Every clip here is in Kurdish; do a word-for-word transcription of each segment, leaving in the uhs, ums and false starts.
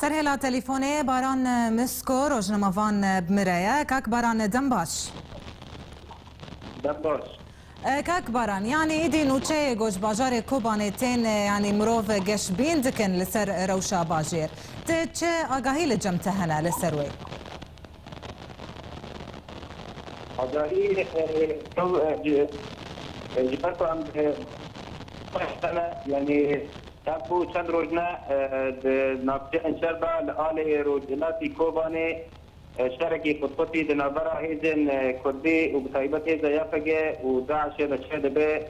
Serhêla telefonê Baran Misko, rojnamevan, bi me re ye. Kak Baran, dem baş. Dem baş. E, Kak Baran, yanî êdî nûçeyê ku ji bajarê Kobanê tên, e, yanî mirov geşbîn dikin li ser rewşa bajêr. Ti çi agahî li cem te hene li ser wê? Agahî, e, ew, e, ji, e, ji ber ku em, e, yanî, Ev bû çend roj ne, e, di navçeya Enşer de li alê rojhilatî Kobanê, e, şerekî qutqutî di navbera hêzên, e, Kurdî û bi taybet hêza Y P G û DAIŞê de çêdibe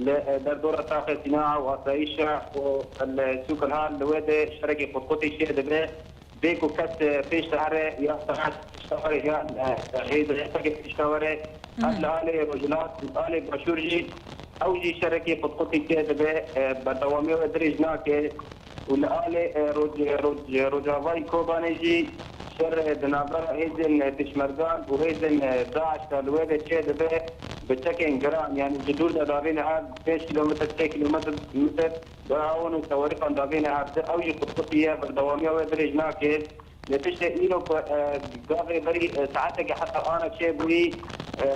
li, e, derdora taxê Sînaa û asayîşa û li Sûkilhal li wê de şerekî qutqutî çêdibe. Bê ku kes, e, pêş de here, ya saet pêş de here, yan, e, hêza Y P G pêş de were, ev li alê rojhilat û alê başûr jî, ew jî şerekî qutqutî çêdibe, e, berdewamiya wê dirêj nake û li alê, e, roj-, roj-, rojavayî Kobanê jî şer, e, di navbera hêzên, e, pêşmergan û hêzên, e, DAIŞ de li wê de çêdibe bi çekên giran, yanî ji dûr de davêne hev pênc kîlometr, sê kîlometr, metr, Bi hawon û tewerîqan davêne hevdi, ew jî qutqutî ye, berdewamiya wê dirêj nake. Li piştê îro ku, e, gavê berî, e, saeteke heta ana çêbûyî, e,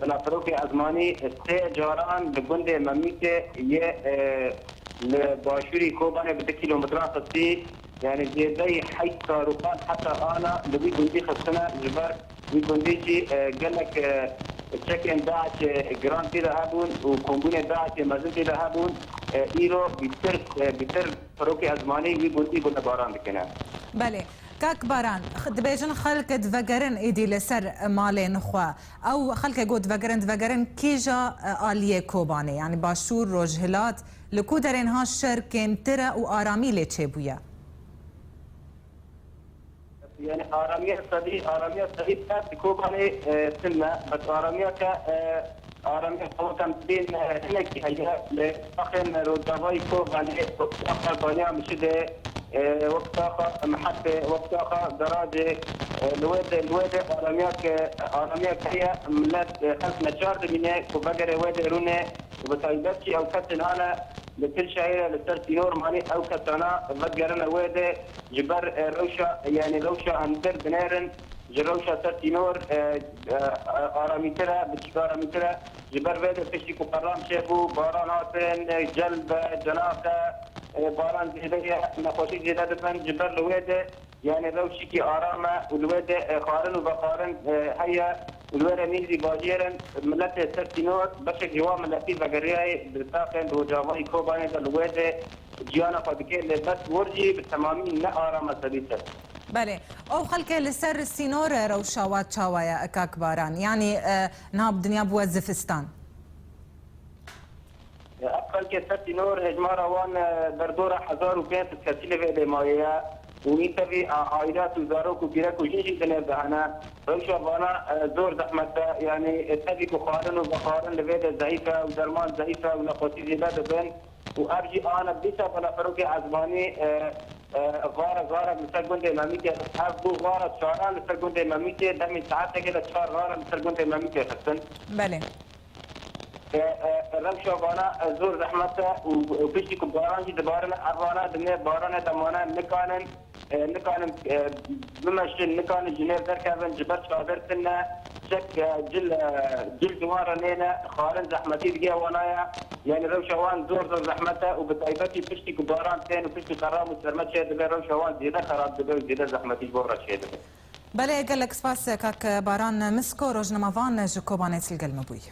bila Ferokê Ezmanî sê caran li gundê Memîtê yê, e, li başûrî Kobanê bi du kîlometran xistî. Yanî zêdeyî heyt zarûkan heta ana li wî gundî xistine ji ber Wî gundî jî, e, gelek, e, çekên DAIŞê giran tê de hebûn û kombûnê DAIŞê mezin tê de hebûn. E, îro bîtir, e, bîtir Ferokê Ezmanî wî gundî gullebaran dikine. Belê. Kak Baran, x-, dibêjin xelk divegerin êdî li ser malên xwe. Ew xelkê got divegerin, divegerin kîja, e, aliyê Kobanê, yanî başûr, rojhilat, li ku derên ha şer kêmtir e û aramî lê çêbûye? Yani aramiya sedî, aramiya sedî pers di Kobanê, e, tune, bes aramiya ke, e, aramiya xwe em dibên, e, hinekî heye, li taxên Rojavayî Kobanê, wek taxa Baniya Mişidê, e, wek taxa Mehepê, wek taxa Garajê, e, li wê de, li wê de aramiya ke, aramiya ke heye, millet, e, xelk neçar dimîne ku vegere wê de rûne, û bi taybet jî ew kesên hane li Til Şehîre li ser sînor manî, ew kesana vegerine wê de, Ji ber, e, rewşa, yani rewşa hundir dinêrin, ji rewşa ser sînor, e, e, aramîtir e, biçîk aramîtir e. Ji ber vê de piştî ku qeram çêbû, baran hatin, e, cel ve, cenaxe, e, baran zêde ye, nexweşî zêde dibin. Ji ber li wê de, yani rewşîkî aram e û li wê de, e, xwarin û vexwarin, e, heye û li wê re nêzî bajêr in. Miletê ser sînor, beşek ji wan miletî vegeriyaye di taxên Rojavayî Kobanê de li wê de, Ciyana xwe dike, lê bes wir jî bi temamî ne aram e sedî sed. Belê. Ew xelkê li ser sînor rewşa wan çawa ye, Kak Baran? Yanî, e, niha bi dinya bûye zifistan. Ev xelkê ser sînor hejmara wan, e, berdora hezar û pênc sed kesî li vê dê maye ye. Û nî tevî, a, ailat û zarok û pîrek û jin jî di nêv de hene. Rewşa vana, e, zor zehmet e. Yanî, e, tevî ku xwarin û vexwarin li vê de zehîf e û derman zehîf e û nexweşî zêde dibin. Û ev jî ana dîsa bela Ferokê Ezmanî, e, e, xara, xara li ser gundê Memîtê. Ev bû xara çaran li ser gundê Memîtê. Demê saeteke de çar xara li ser gundê Memîtê xistin. Belê. E, e, rewşa vana, e, zor zehmet e û, û piştî ku baran jî dibarine, ev vana di nêv baranê de mane, nikanin, e, nikanin, e, bimeşin, nikanin ji nêv derkevin, ji ber çadir tune, çek, e, cil, e, cil ji wan re nêne, xwarin zehmetî digê wana ye. Yani rewşa wan zor zor zehmet e û bi taybetî piştî ku baran tên û piştî qeram û serme çê dibe, rewşa wan zêde xerab dibe û zêde zehmetî ji bo re çê dibe. Belê, gelek spas, Kak Baran Misko, rojnamevan ji Kobanê, li gel me bûyî.